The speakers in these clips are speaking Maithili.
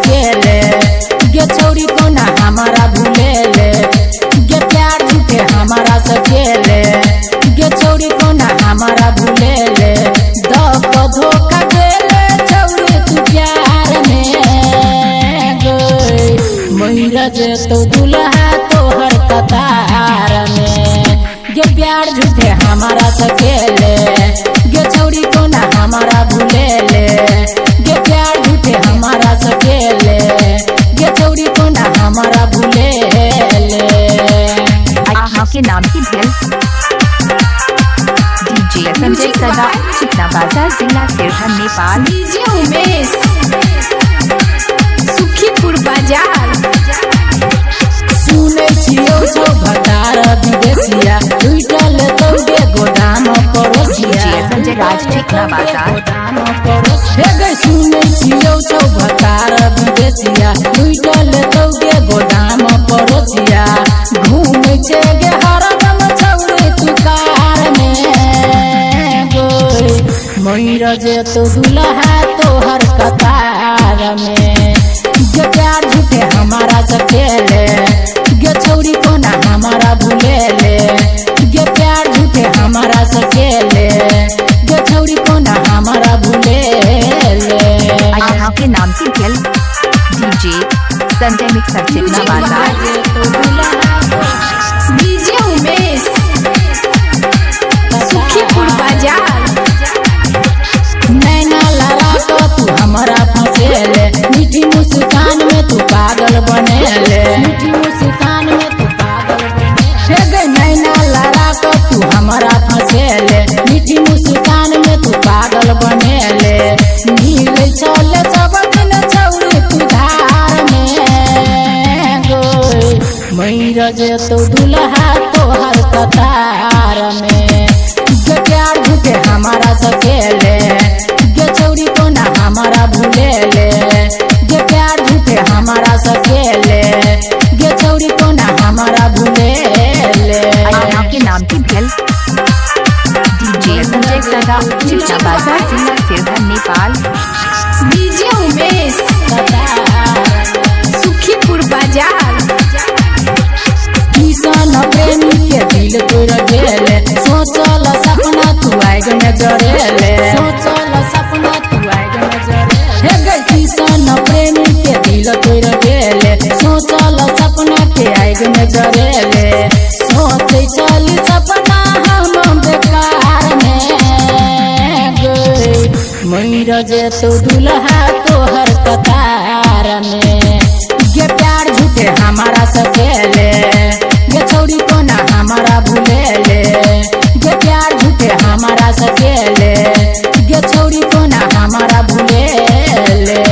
सकेले गे छौरी कोना हमारा भूलेले गे प्यार झूठे हमारा सकेले गे छौरी कोना हमारा भूलेले दप धोखा देले छौरी तू प्यार में गई मैरा जे तो दुल्हा तोहर कतार में गे प्यार झूठे हमारा सकेले गे छौरी कोना हमारा भूलेले गे प्यार झूठे हमारा सकेले गे छौरी कोना हमारा भूलेले। अहाँ के नाम की भेल डीजे संजय सदा चिकना बाजार जिला सिरहा नेपाल। डीजे उमेश सुखीपुर बाजार। सुनै छियौ छौ भतार विदेशिया टूटल तौगे गोदाम पड़ोसिया। डीजे संजय राज चिकना बाजार। गोदाम पड़ोसिया। हे गै सुनै छियौ छौ भतार विदेशिया टूटल तौगे गोदाम पड़ोसिया घूमै छै गे हरदम छौरी तू कार में गै मैर जे तो दुल्हा तोहर कतार में गे प्यार झूठे हमारा सकेले गे छौरी कोना हमारा भूलेले गे प्यार झूठे हमारा सकेले गे छौरी कोना हमारा भूलेले। अहाँ के नाम की भेल डीजे संजय मिक्सर चिकना बाजार। डीजे उमेश सुखीपुर बाजार। नैना लड़ा तो तू हमारा फंसेले मीठी मुस्कान में तू पागल बनेले मीठी मुस्कान में तू पागल बनेले। हे गे नैना लड़ा तो तू हमारा फंसेले मीठी मुस्कान में तू पागल बनेले मिले चले सब दिन छौरी तू धार में गई मैर जे तो दुल्हा तोहर कतार में गे प्यार झूठे हमारा सकेले गे छौरी कोना हमारा भूलेले गे प्यार झूठे हमारा सकेले गे छौरी कोना हमारा भूलेले। अहाँ के नाम की भेल डीजे संजय सदा चिकना बाजार जिला सिरहा नेपाल। डीजे उमेश सुखीपुर बाजार। किसान प्रेमी के दिल तोड़ गेले सोचल सपना तू आग में जरेले सोचल सपना तू आग में जरेले। हे गै किसान प्रेमी के दिल तोड़ गेले सोचल सपना के आग में जरेले सोचै चली सपना हम बेकार में गई मैर जे तो दुल्हा तोहर कतार में गे प्यार झूठे हमारा सकेले गे छौरी कोना हमारा भूलेले गे प्यार झूठे हमारा सकेले गे छौरी कोना हमारा भूलेले।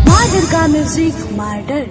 माँ दुर्गा म्यूजिक मार्डर।